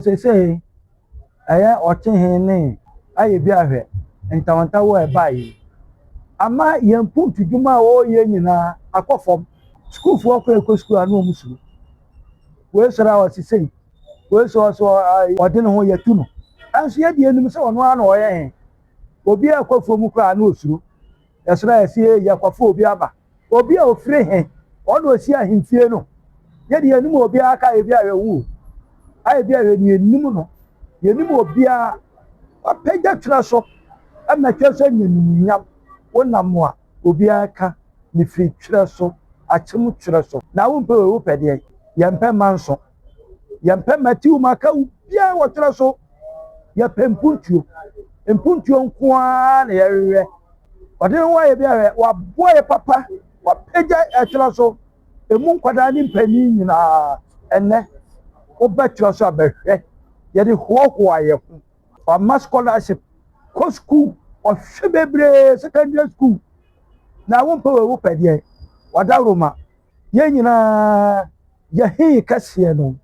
Seesei ɛyɛ ɔkyehe ne ayɛ bi ahwɛ ntawantawa a ɛbaeɛ yi ama yɛn mpuntudwuma a wɔreyɛ nyinaa akɔ fam. Sukuufoɔ kɔ ɛkɔ sukuu a na wɔn suro. Wei sɔrɔ a ɔsi sei, wei sɔrɔ so ɔde ne ho yɛtu no. Ɛnso yɛ deɛ anim sɛ ɔno ara na ɔyɛ he. Obi a ɛkɔ afuom koraa na osuro. Yɛsɔrɔ a yɛsi yɛkɔfo obi aba. Obi a ofiri he, ɔna osi ahemfie no. Yɛ deɛ anim obiara ka ebi a yɛwu. Ayɛ bi a yɛ deɛ anim no. Yɛnim obiara. Wapagya twerɛ so ɛma twerɛ so anya nimnyam. Wonam a obiara ka ne firi twerɛ so, akyem twerɛ so. Na wompɛ wei wopɛ deɛ yɛmpɛ mma nso. Yɛmpɛ matiw ma ka obiara wɔ twerɛ so. Yɛpɛ mpuntuo. Mpuntuo nko ara na yɛrehwehwɛ. Ɔde ne ho ayɛ bi ahwɛ, waboa yɛ papa, wapagya ɛtwerɛ so. Emu nkwadaa ne mpanin nyinaa ɛnɛ wobɛtwerɛ so abɛhwɛ. Yɛde hoahoa yɛ ho. Wama scholarship kɔ school, ɔhwɛ bebree secondary school. Na wompɛ wei wopɛ deɛ wadawuroma. Yɛn nyinaa yɛhee kɛseɛ no.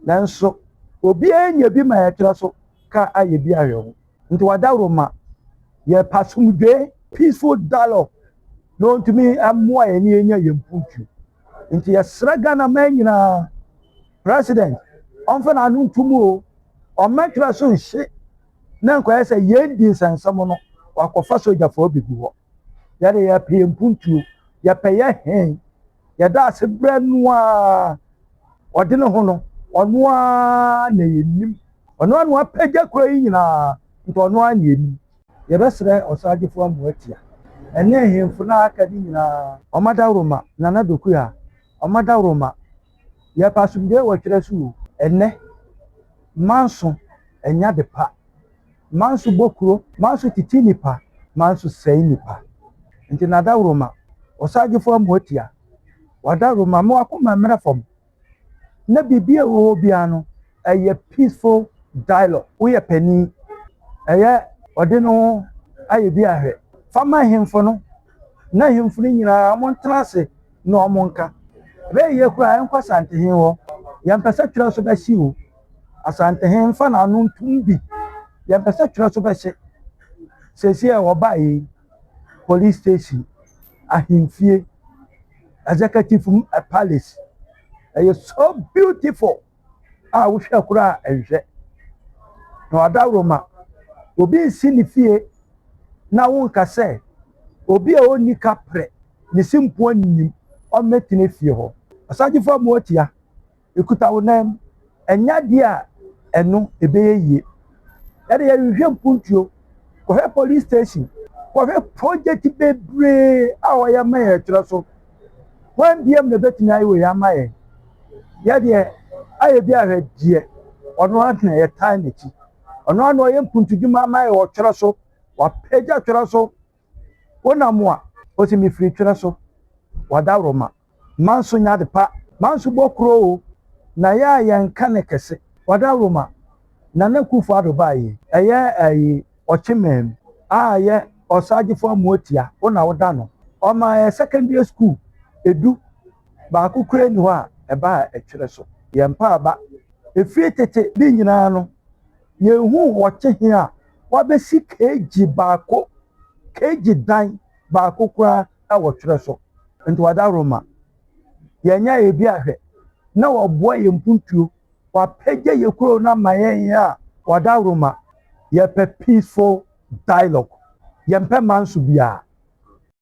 Nanso obiara nya bi ma yɛtwerɛ so ka ayɛ bi ahwɛ ho. Nti wadawuroma yɛpɛ asomdwoe, peaceful dialogue na ɔntumi mmoa yɛn ne yɛnya yɛn mpuntuo. Nti yɛsrɛ Ghana man nyinaa, president ɔmfa n'ano ntom o, ɔmmɛtwerɛ so nhye na nkɔyɛ sɛ yɛn di nsɛnsɛm no wakɔfa sogyafoɔ bɛgu hɔ. Yɛde yɛpɛ yɛn mpuntuo, yɛpɛ yɛ hɛn, yɛda ase berɛ no a ɔde ne ho no, ɔno ara na yɛnim. Ɔno ara na wapagya kuro yi nyinaa, nti ɔno ara na yɛnim. Yɛbɛsrɛ ɔsagyefo Amoatia ɛne ahemfo no a aka ne nyinaa. Ɔmadawuroma Nana Dokuya, ɔmadawuroma yɛpɛ asomdwoe wɔ twerɛ so o. Ɛnɛ manso ɛnya de pa. Manso bɔ kuro, manso titi nipa, manso sɛe nipa. Nti nadawuroma ɔsagyefo Amoatia, wadawuroma ma wakoma mmerɛ fam. Na biribi a ɛwɔ hɔ biara no, ɛyɛ peaceful dialogue. Woyɛ panin, ɛyɛ ɔde ne ho ayɛ bi ahwɛ. Fama ahemfo no, na ahemfo no nyinaa wɔntena ase na wɔn nka. Ɛbɛyɛ yie koraa ɛnkɔ Asantehen hɔ. Yɛmpɛ sɛ twerɛ so bɛhye o. Asantehen mfa n'ano ntom bi. Yɛmpɛ sɛ twerɛ so bɛhye. Seesei a wɔbaa yi, police station, ahemfie, executive palace, ɛyɛ so beautiful a wohwɛ koraa ɛnhwɛ. Na wadawuroma, obi nsi ne fie na wonka sɛ obi a ɔnni kaprɛ ne si mpo nim ɔmmɛtena fie hɔ. Ɔsagyefo Amoatia, ekuta wo nan ɛnyɛ adeɛ a ɛno ɛbɛyɛ yie. Yɛde yɛhwehwɛ mpuntuo, kɔhwɛ police station, kɔhwɛ project bebree a wɔyɛ ma yɛn twerɛ so. Wɔn biam na ebɛtumi ayɛ wɔ yɛn ama yɛn. Yɛdeɛ ayɛ bi ahwɛ deɛ ɔno ara na yɛtaa n'akyi. Ɔno ara na ɔyɛ mpuntudwuma ama yɛ wɔ twerɛ so. Wapagya twerɛ so. Wonam a osi mefiri twerɛ so. Wadawuroma. Manso nya ade pa. Manso bɔ kuro o. Na yɛ a yɛnka ne kɛse. Wadawuroma. Nana Akufo Addo baa yi, ɛyɛ ɛyi ɔkyemam a ɛyɛ ɔsagyefo Amoatia wo na woda no. Ɔma yɛ secondary school edu baako kura ni hɔ a ɛbaa ɛtwerɛ so. Yɛn mpa aba. Efiri tete ne nyinaa no, yɛnhu ɔkyehe a wabɛsi KG baako, KG dan baako koraa ɛwɔ twerɛ so. Nti wadawuroma. Yɛnyɛ ebi ahwɛ na wɔboa yɛn mpuntuo. Wapagya yɛ kuro no ama yɛn a wadawuroma. Yɛpɛ peaceful dialogue. Yɛmpɛ manso biara.